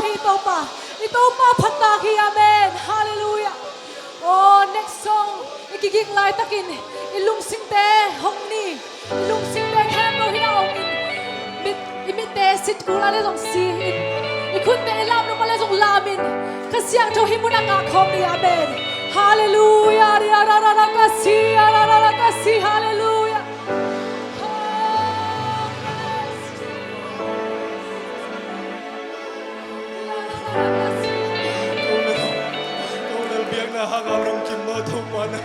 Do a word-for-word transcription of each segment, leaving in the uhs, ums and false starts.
Hei Topa, i Topa phattak hi, amen. Halleluiah. Oh, next song i kiging laitakin i lungsingte hong ni. I lungsingte khempeuh hi-in hong in. Mit, i mitte sit kul a le zong si in, i khutte i lam nop a le zong lam in, Kha Siangtho hih munah ngah khawm ni, amen. Halleluiah. Ria ra ra ra ka si, a ra ra ra ka si. Halleluiah. Ko lel, ko lel biakna hang a lungkim maw Topa na.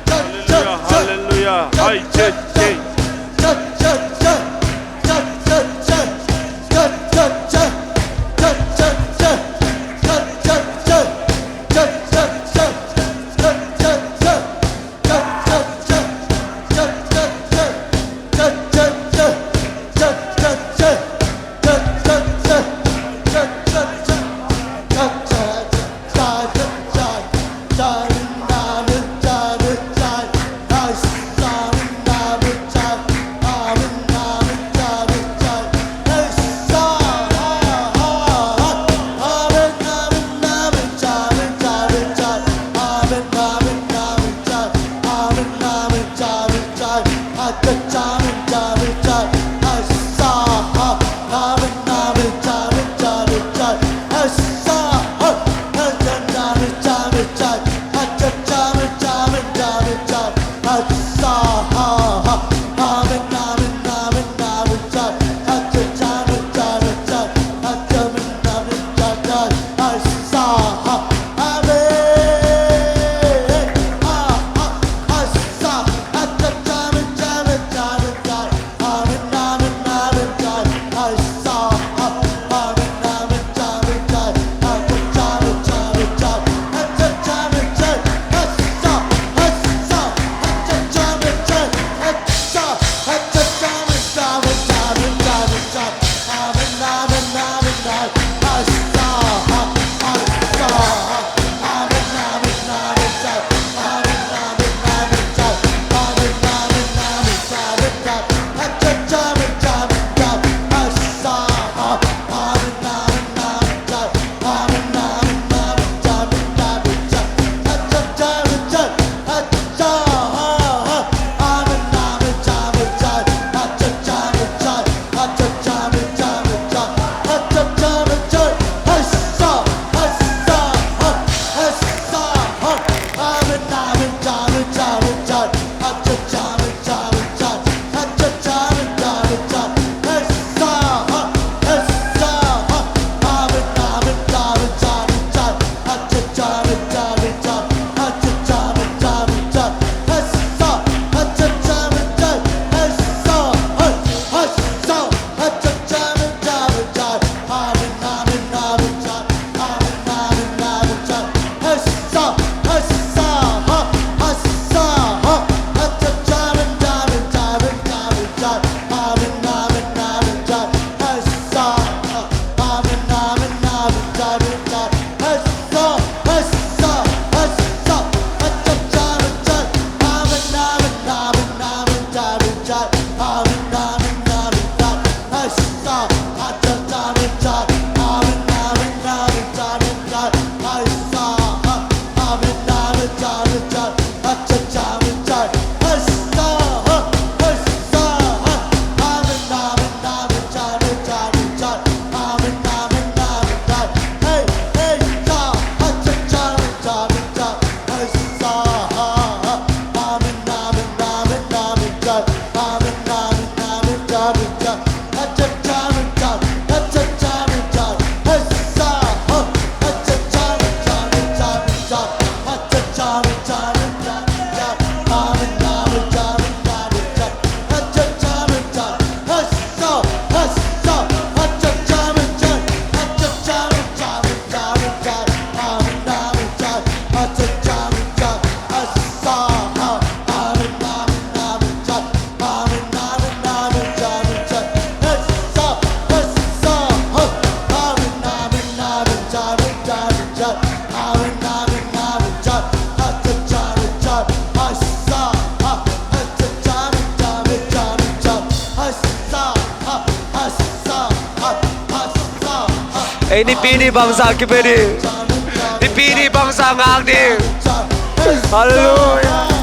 Hallelujah, hallelujah. Hai, che, che. Ei, nipi ni bangzah kipe ding? Nipi ni bangzah ngak ding? Halleluiah.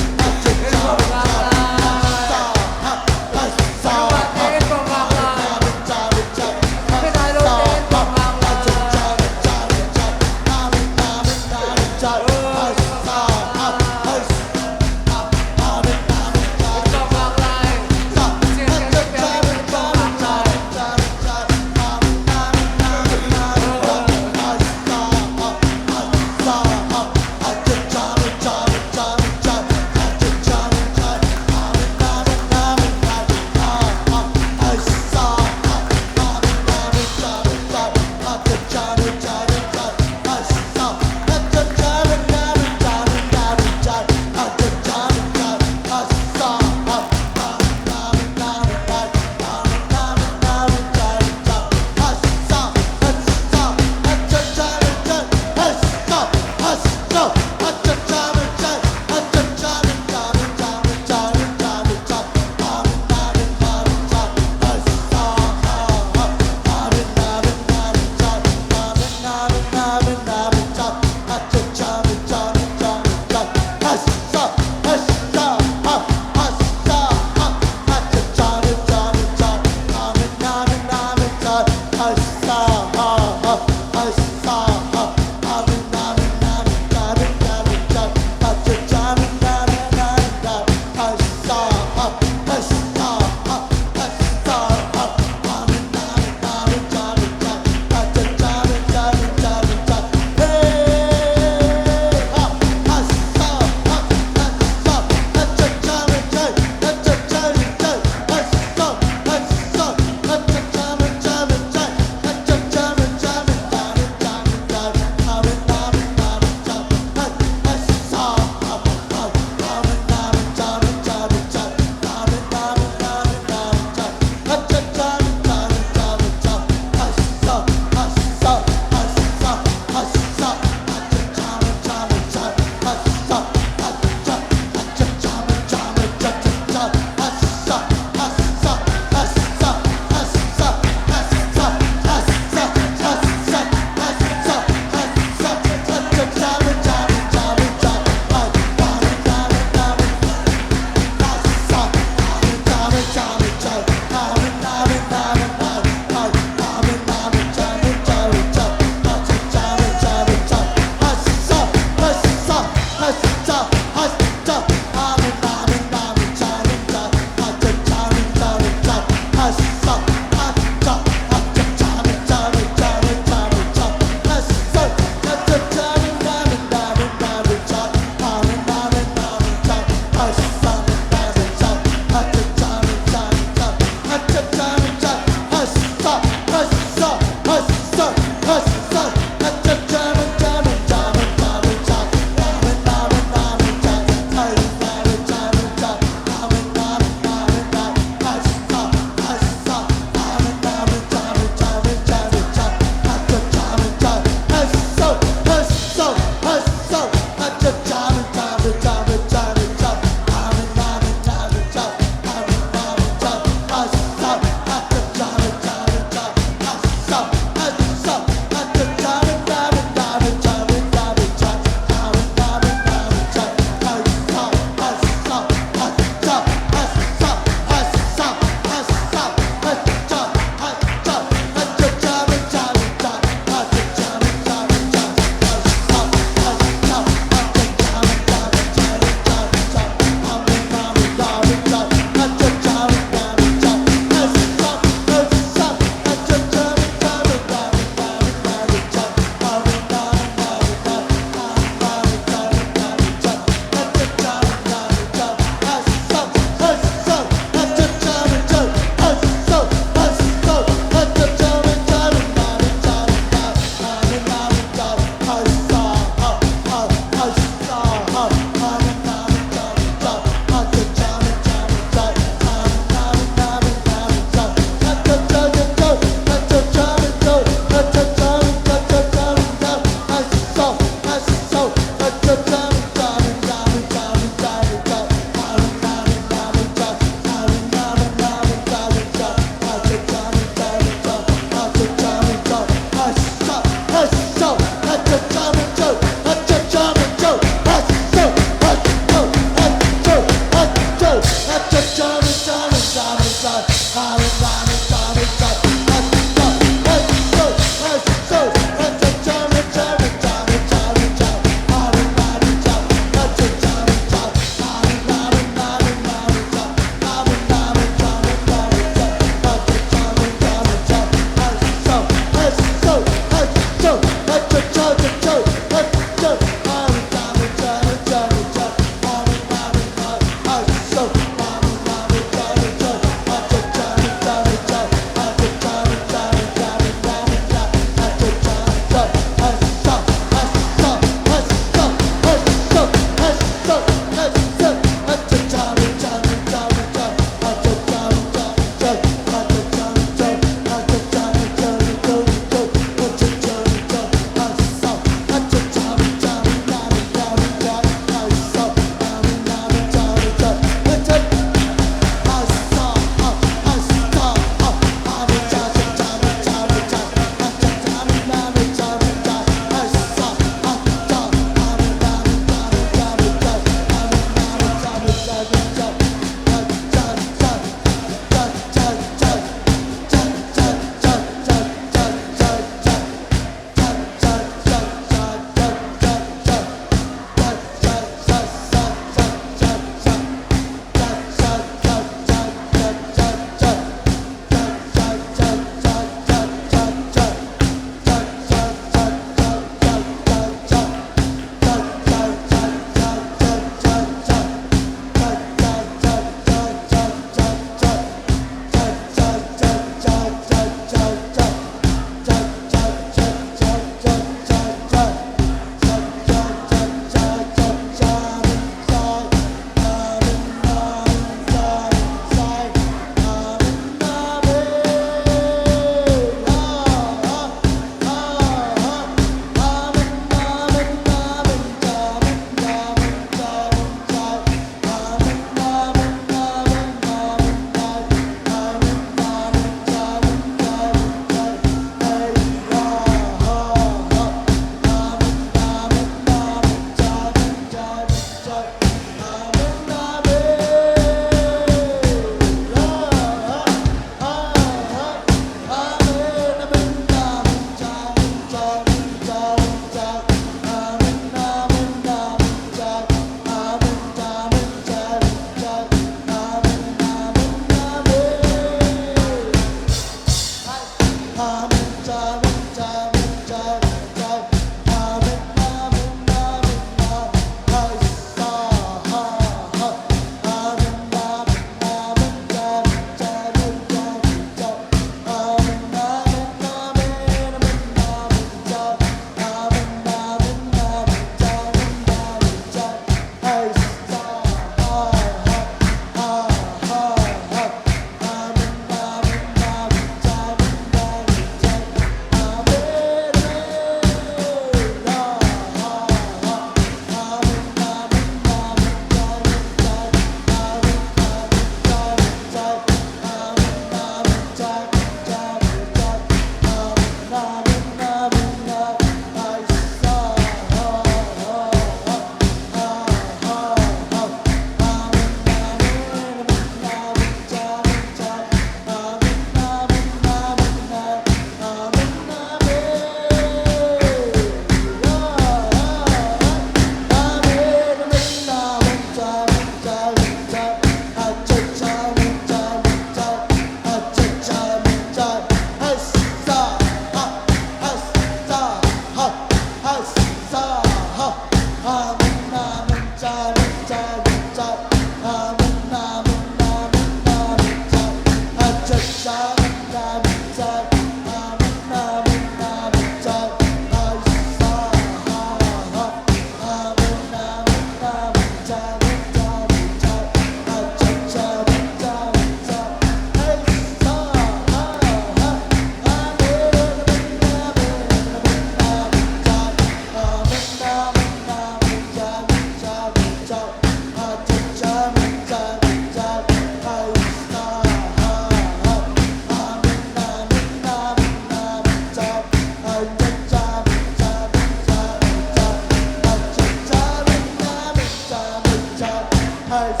Hallelujah,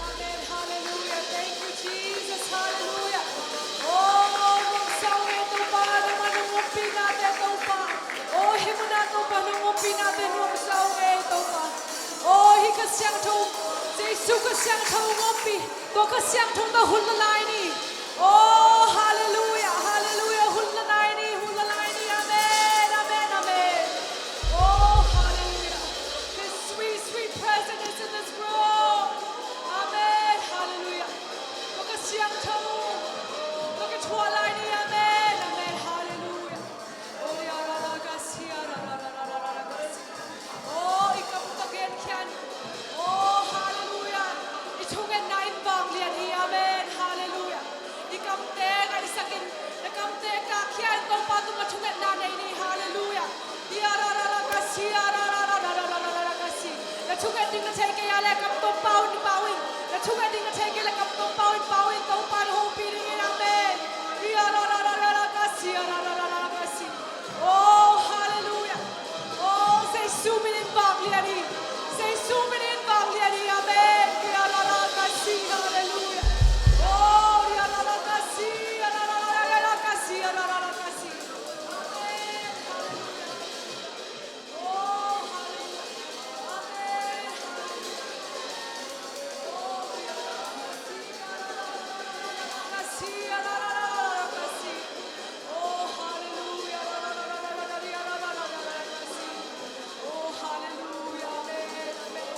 amen, hallelujah. Thank you, Jesus, hallelujah. Oh, nuamsa uh ei Topa, nangmah nong ompihna te Topa. Oh, hih munah Topa nong ompihna te nuamsa uh ei Topa. Oh, hih Kha Siangtho, Jesu Kha Siangtho hong ompih. Tua Kha Siangtho tawh hun la lai ni. Oh, hallelujah, hallelujah. Hun la lai ni, hun la lai ni. Amen, amen, amen. Oh, hallelujah. His sweet, sweet presence is in this room. Amen. Hallelujah. Tua Kha Siangtho tawh kithuah lai ni. Amen. Amen. Hallelujah. Oh, ya ra ra ga si, ya ra ra ra ra ra ga si. Oh, i kam ka genkhia in. Oh, hallelujah. I thungetna in vanglian hi. Amen. Hallelujah. I kamte ngaihsak in, na kamte kahkhia in Topa tungah thungetna nei ni. Hallelujah. Ia ra ra ra ka si, ia ra ra ra ka si. Na thunget ding na thei kei a leh kam tawh pau in, pau in. Na thunget ding na thei kei leh kam tawh pau in, pau in. Topa na hopih ding in. Amen. Ia ra ra ra ka si, ia ra ra ra ka si. Oh, hallelujah. Oh, Jesu min in vanglian hi. Jesu min in vanglian hi. Amen. Ia ra ra ka si, hallelujah. Oh, ia ra ra ka si, ia ra ra ra ka si, ia ra ra ra ka si. Amen. Hallelujah. Oh, hallelujah. Amen. Hallelujah. Oh, ia ra ra ra ka si, ia ra ra ra ka si. Oh, hallelujah. Oh, hallelujah. Amen. Amen.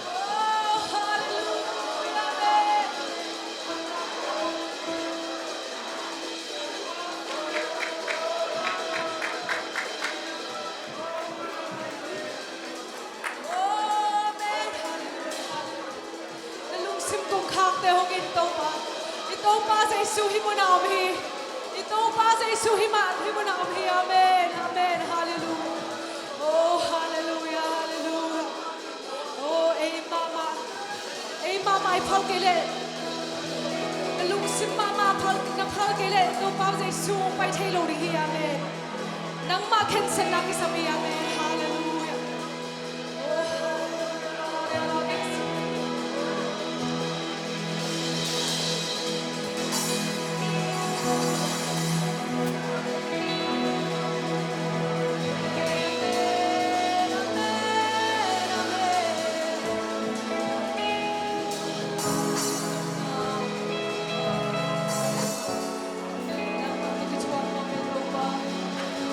Oh, hallelujah. Amen. Amen. Na lungsim kongkhakte hong in Topa. I Topa Jesu hih munah om hi. I Topa Jesu hih mah, hih munah om hi. Amen. Amen. Hallelujah. Oh, hallelujah. Hallelujah. Oh, ei mahmah. Ei mahmah i phal kei leh. Na lungsim mahmah Na phal kei leh Topa Jesu hong pai thei lo ding hi. Amen. Nangmah khensiatna kisam hi. Amen. Halleluiah.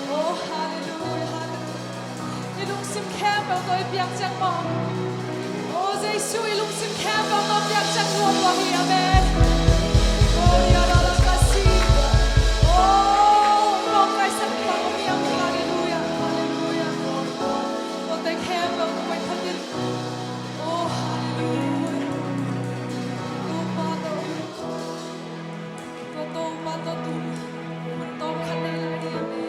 Oh, halleluiah, halleluiah. I lungsim khempeuh tawh i piak ciang maw. Oh, Jesu, i lungsim khempeuh tawh piak ciang nuam lua hi. Amen. Oh, ya la la ka si. Oh, mawngkaisak bang om hiam. Halleluiah, halleluiah. Tawte khempeuh tawh koih phat in. Oh, halleluiah. Topa tawh. Tua Topa tawh tun hun tawm khat nei lai ding. Amen.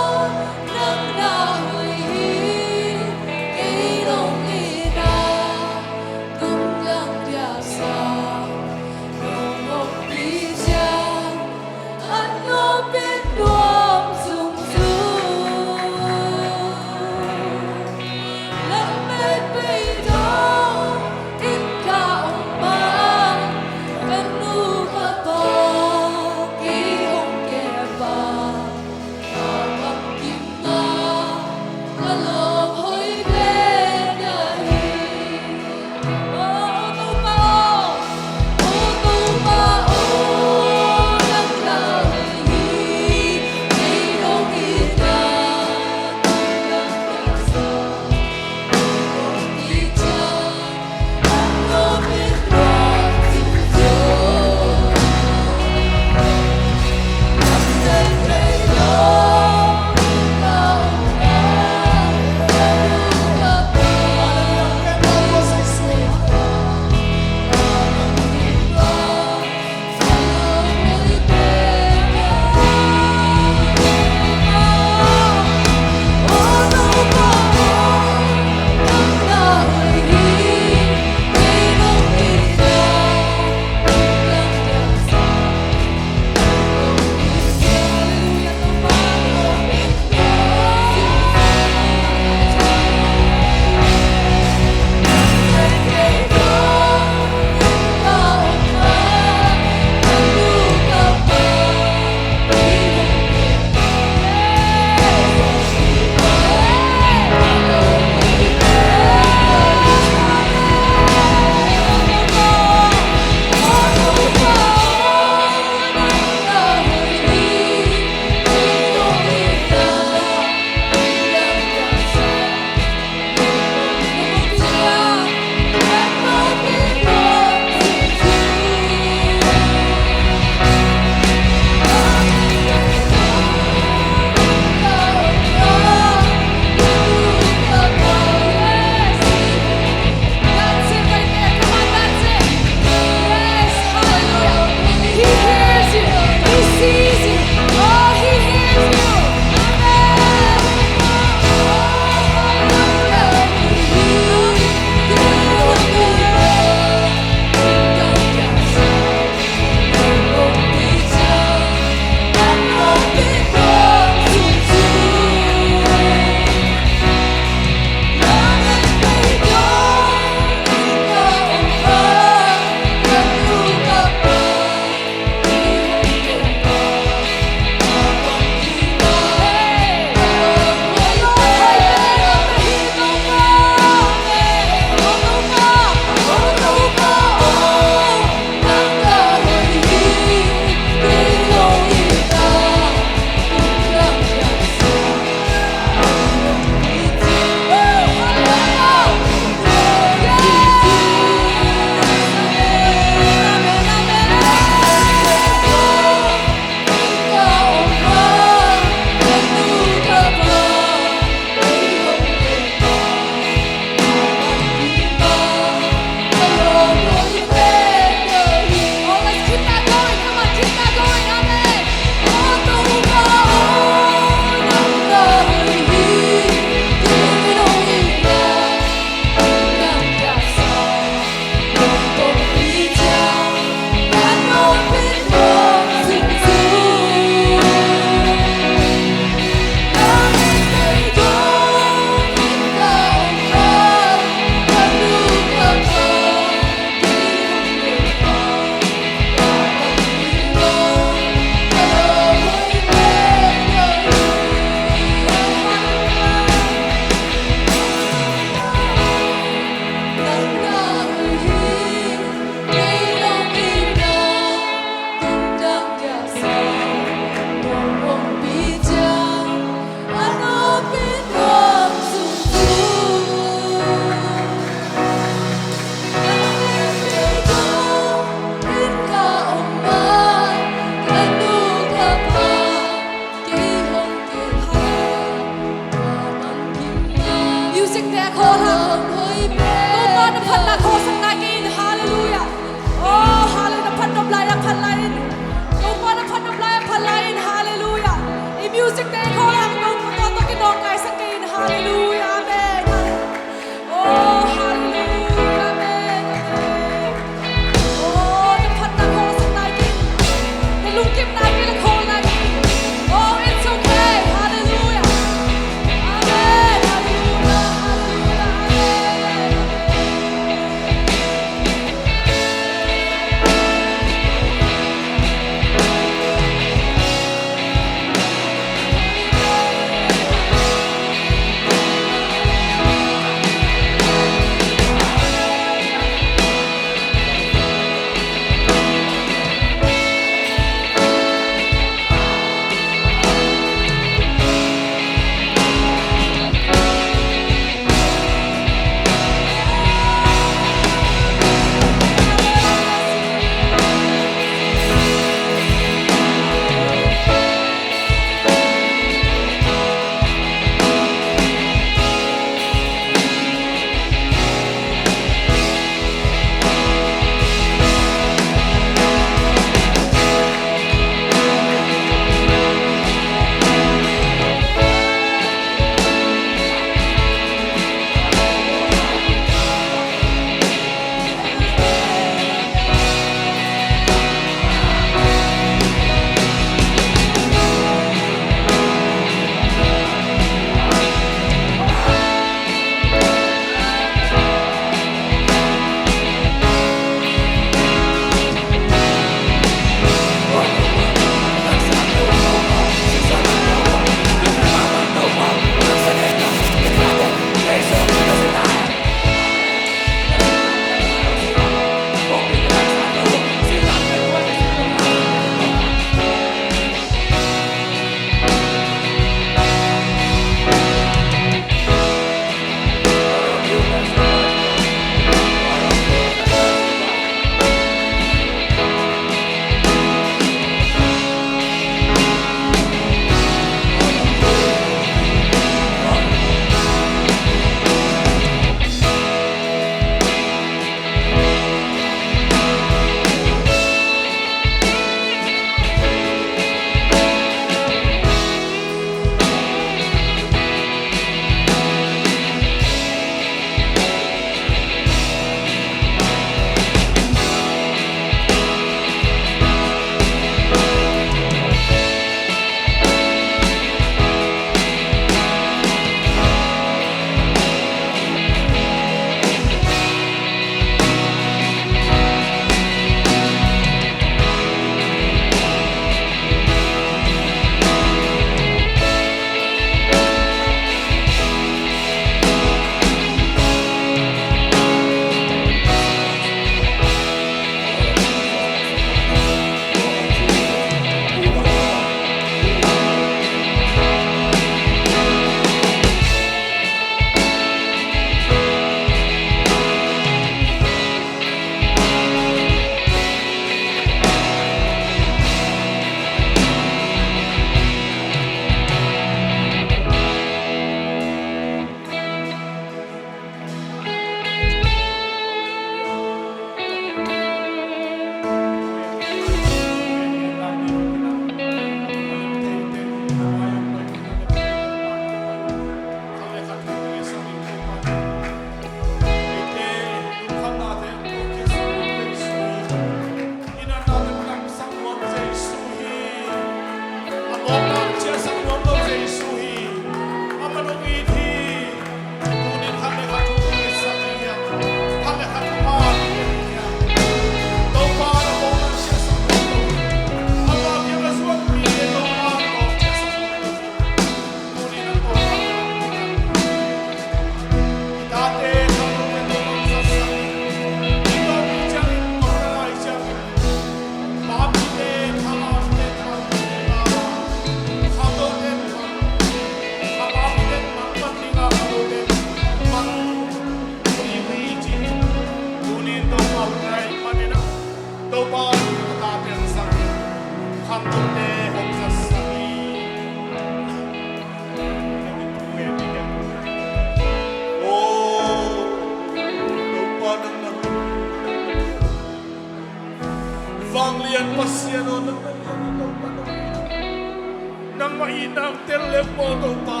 Mah i nang tel lem maw Topa.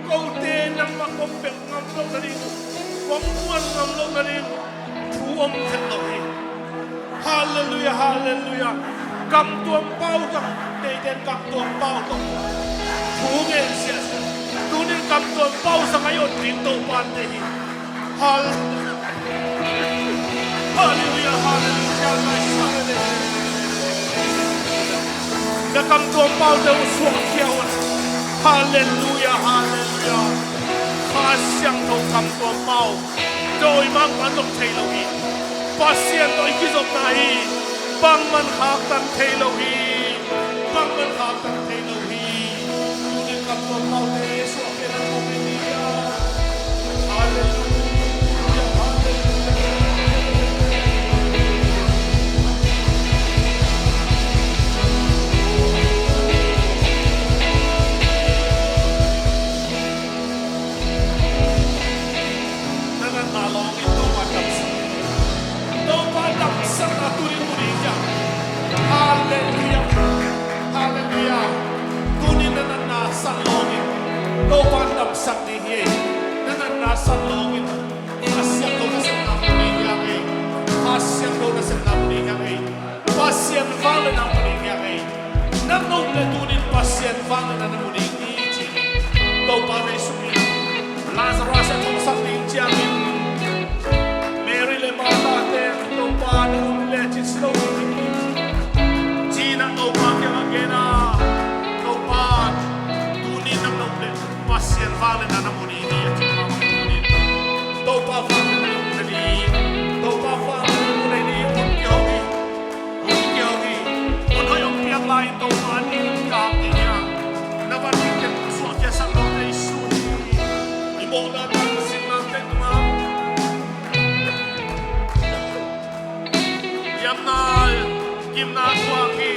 Kote nangmah kong bel ngam loh nading, kong muan ngam loh nading thu om khet lo hi. Halleluiah, halleluiah. Kamtuam pau zang, neiten kamtuam pau zang thu ngen siasia. Tunin kamtuam pau zang a i ot ding Topa te hi. Hal-, halleluiah, halleluiah. Na kamtuam pau te uh suang khia un. Halleluiah, halleluiah. Kha Siangtho kamtuam pau. Dawimangpa zong thei lo hi. Pasian tawh i kizopna hi. Bangman khaktan thei lo hi. Bangman khaktan thei lo hi. Tunin kamtuam paute Jesuh a kiang ah kong en hi a. Halleluiah, halleluiah. Na natna lawngin Topa damsak. Topa damsakna tunin mu ding hiam? Halleluiah. Halleluiah. Tunin na natna san lawngin Topa damsak ding hi. Na natna san lawngin Kha Siangtho nasepna mu ding hiam ei? Kha Siangtho nasepna mu ding hiam ei? Pasian vangliatna mu ding hiam ei? Nang nop le tunin Pasian vangliatna na mu ding hi ci. Topa Jesuh in Lazarus a thongsak ding ciangin Mary le Martha te Topa na om le cin si lo ding hi. Ci-in ah Topa kiangah gen a, Topa tunin nang nop le Pasian vangliatna na mu ding hi a ci. Topa vangliatna na mu ding hi. Topa vangliatna na mu ding hi. Hun kihong hi. Hun kihong hi. Hun hoih hong piak lai-in Topa nih in kap ding hi a. Na van ding teng suahkhiasak lo Jesuh hi. I mawhna tang sinna teng tungah liamna, gimna thuak hi.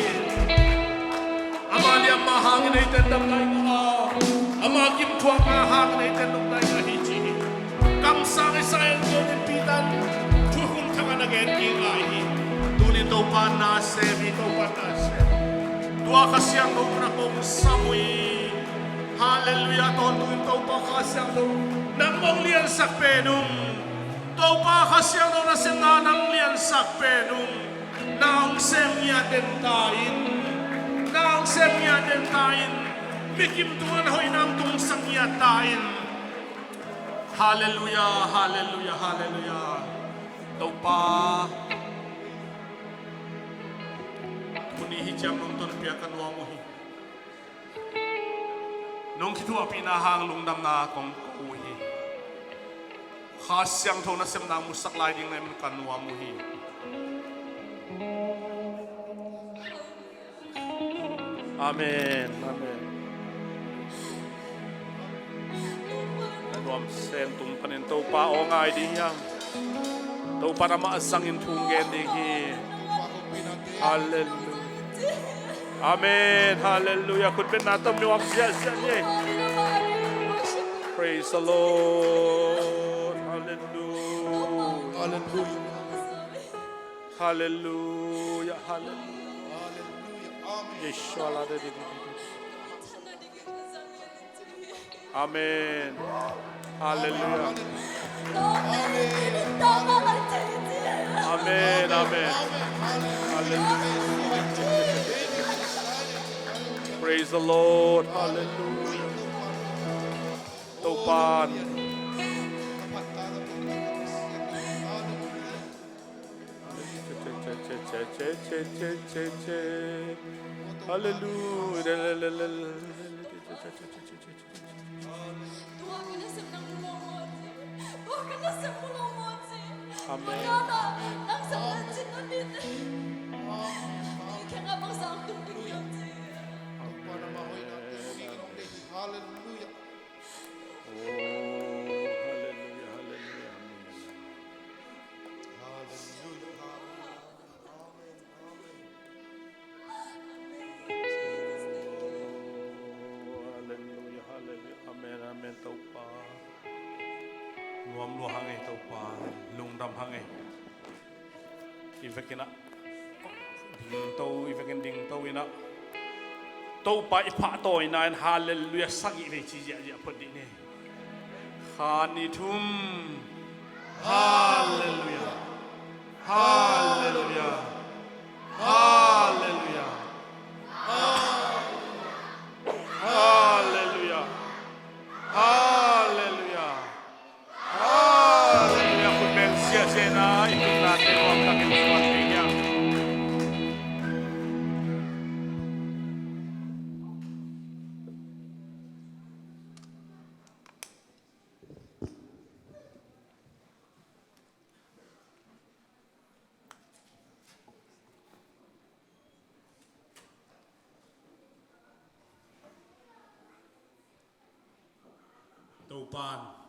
Ama liamma hangin eite in damna i ngah a, ama gim thuakna hangin eite in nopna i ngah hi ci hi. Kamsang Isaiah in Peter in thukhun thak a na gen kik lai hi. Tunin Topa na sem hi, Topa na sem. Tua Kha Siangtho na kong sam uh hi. Halleluiah, tawntung in Topa Kha Siangtho nang mong liansak pen ung. Topa Kha Siangtho nasepna nang liansak pen ung. Na hong sem ngiat den ta in. Na hong sem ngiat den ta in. Mi kim tungah na hoihna hong tungsak ngiat ta in. Halleluiah, halleluiah, halleluiah. Topa, tuni hi ciang nong tonpiak ka nuam uh hi. Nong kithuahpihna hang lungdamna kong ko uh hi. Kha Siangtho nasepna musak lai ding na em ka nuam uh hi. Amen, amen. Na nuam sen tung panin Topa aw ngai ding hiam? Topa na mah zangin thu gen ding hi. Halleluiah. Amen. Halleluiah. Khut betna tawh mi nuam ziahziah ni. Praise the Lord. Halleluiah. Halleluiah. Halleluiah. Halleluiah. Halleluiah. Amen. Yeshua la de de de de. Amen. Halleluiah. Amen, amen. Halleluiah. Praise the Lord. Halleluiah. Topa. Halleluiah. Tua ka nasem nang mu lo maw ci. Tua ka nasem mu lo maw ci. Amen. Tua ka nasem nang mu lo maw ci. Amen. Amen. Amen. Amen. Halleluiah. Oh, halleluiah, halleluiah. Halleluiah, halleluiah. Amen, amen. Oh, halleluiah, halleluiah. Amen, amen, Topa. Nuam lua hang ei, Topa. Lungdam hang ei. I vekin ah dingto, i vekin dingto in ah Topa i phahtawina in Halleluiah sagih vei ci ziahziah phot dih ni. Khat, nih, thum. Halleluiah. Halleluiah. Halleluiah. Halleluiah. Halleluiah. Halleluiah. Khut beng siasia in i tunna te nuam takin suan thei hiam? Topa'n